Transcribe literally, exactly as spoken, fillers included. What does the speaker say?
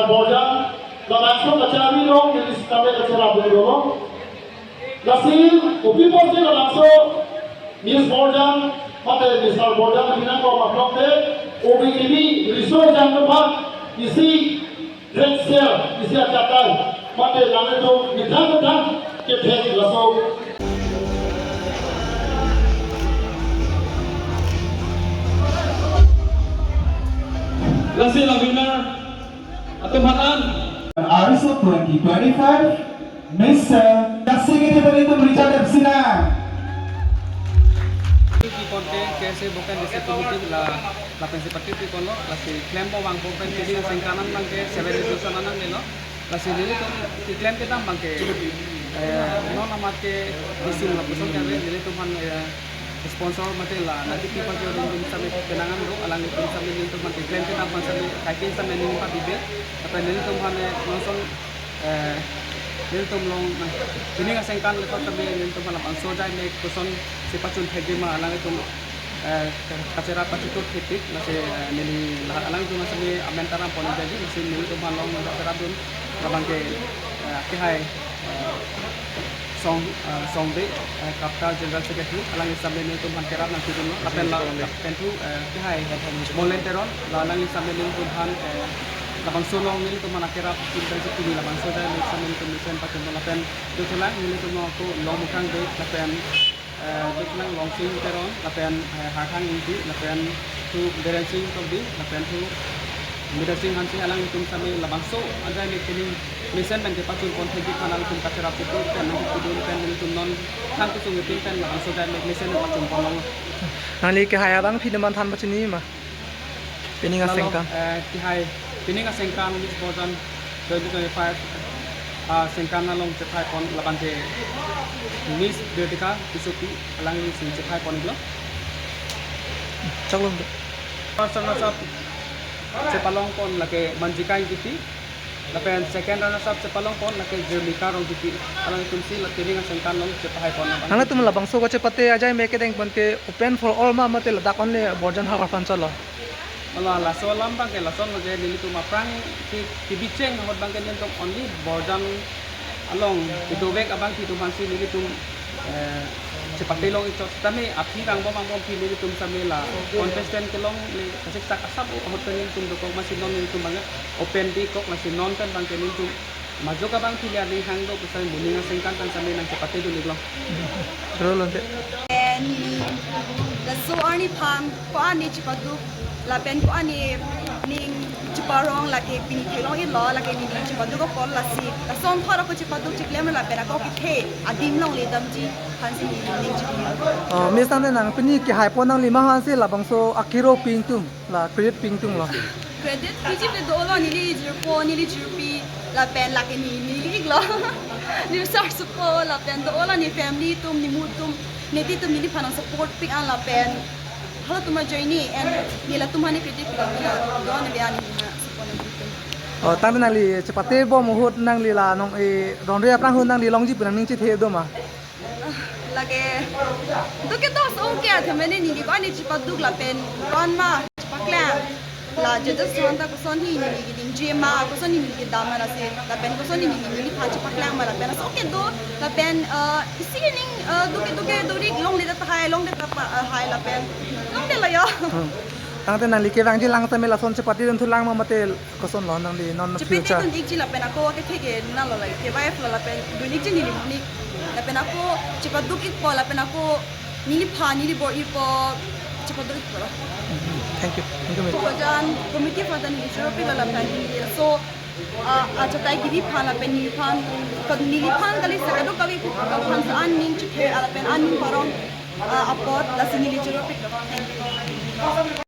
Borjan, labangso kacharli along neli sitame kacherap dolo. Lasi kopi apotsi labangso Miss Borjan mate Mister Borjan binong ko maplok te, O B K B resource jang tempat isi red share, isi achatai mate nanglitum methang methang kethek laso. Lasi la winner atum aphan an. Ariso twenty twenty-five, Mister Kasing ini beri itu beri jadap sina. Pi pon ke K S A Bokajan District Committee la, lapen si party pi pon lo, lasi klem po vang po pen pini sengkan an abang ke seven resolution an nangnelo. Lasi nelitum si klem kedam abang ke, eh, non amat ke isung lapuson ke ave, nelitum aphan, eh, sponsor mate la nangkepi party atum sitame kenangan do, alanglitum sitame nelitum aphan keklem kedam aphan sitame kaikin sitame ning pabibe, lapen nelitum aphan, eh, non ason, eh, nelitum along, eh, pini asengkan le sitame nelitum aphan labangso ajai me koson si pachun thekji ma alanglitum, eh, kacherap pachethur thektik, lasi, eh, neli la alanglitum sitame amen taram pon jadi, lasi nelitum aphan long kacherapdun labang ke, eh, kehai, eh, Song, eh, Songde, eh, Kapkar General Secretary, alangli sitame nelitum aphan kerap nangpidunlo, lapen la, lapen thu, eh, kehai Molen Teron, la alangli sitame nelitum aphan, eh, labangso along nelitum aphan kerap, intensity ni labangso ajai nelitum aphan nelitum mesen pachunlo, lapen dothulang nelitum along ako Longmukang Bey, lapen, eh, dothulang Longsing Teron, lapen, eh, Harthang Ingti, lapen thu Biren Sing Tokbi, lapen thu Biren Sing Hanse, alanglitum sitame labangso ajai me pini mesen pen kepachun pon thekji aphan alangtum kacherap itu pen nangkepidun pen nelitum non thang kesung ipin pen labangso ajai me mesen pachun pon long. Nangli kehai abang phi neman than pachini ma? Pini asengkan. Eh, kehai, pini asengkan Miss Borjan twenty twenty-five, ah, sengkan along chepai pon labang ke Miss Vertika Tissopi alangli si chepai pon iklo. Chaklong do. First runner up chepalong pon lake Manjika Ingti, lapen second runner up chepalong pon lake Jermika Rongtiti. Alangtum si la pini asengkan along chepai pon labang. Nangtum labangso kachepate ajai me kedeng pon ke open for all ma mate ladak only Borjan Havar aphan cholo? Ala, laso alam abang ke lason lo je nelitum aphrang ke, kebicheng ahut abang ke nelitum only Borjan along kedovek abang ke itum aphan si nelitum, eh, chepate long ikchot sitame aphi rangbom angbong aphi nelitum sitame la contestant kelongle kachekchak asap ahut ke nelitum dokok, masi non nelitum abang ke open dikok, lasi non pen abang ke nelitum majok abang aphi le aning hang do pusai moning asengkan pen sitame nangchepatedun iklo. Rolo te. Ni laso arni aphan ko-an ne chepaduk lapen ko-an ne ning cheparong lake pini theklong iklo, lake ne ning chepaduk apor lasi. Lason thor ako chepaduk cheklem lapen ako kethe adim longle damji aphan si ne ning chepaduk. Oh, Miss, tangte nang pini kehai pon nangli ma aphansi labangso akiro pi ingtung, la credit pi ingtunglo? Credit piji pe dolo, neli jirpo, neli jirpi, lapen lake ne, neli iklo. Neli sar supo, lapen dolo ne family atum, ne mu atum, ne ti atum neliphan support pik an lapen halatum ajoine, and neli latum aphan ne credit pik an, dolo neli ani na support nangtum. Oh, tangte nangli chepate bom ahut nangli la nong-e ronre aphrang ahut nangli longji pu nangning chethe do ma? Lake, duke dos ong ke athema ne neli ko-an ne chepaduk lapen ko-an ma chepaklang. La judges atum ta koson hi neli kedingje ma, koson hi neli kedam ma lasi, lapen koson hi neli neliphan chepaklang ma lapen laso ke do, lapen, eh, isi ning, eh, duke duke duri longle ta hai, longle ta pa, eh, hai lapen longledetlo yo. Hmm. Tangte nangli kevangji lang sitame lason chepatedun thulang ma mate koson lo nangli non future? Chepatedun ikji lapen ako kethe ke nalo la, ke wife lo lapen dun ikji neli monik. Lapen ako chepaduk ikpo lapen ako neliphan, neli bor-ipo chepaduk ikpo lo. Thank you. Thank you, Miss. Borjan committee aphan ta neli choro pik lo lapen neli laso, ah, achatai kebi aphan lapen neliphan, ka-, neliphan kali sa kadokave pu aphan sa aning chethe lapen aning parong, ah, apot lasi neli choro pik lo. Thank you.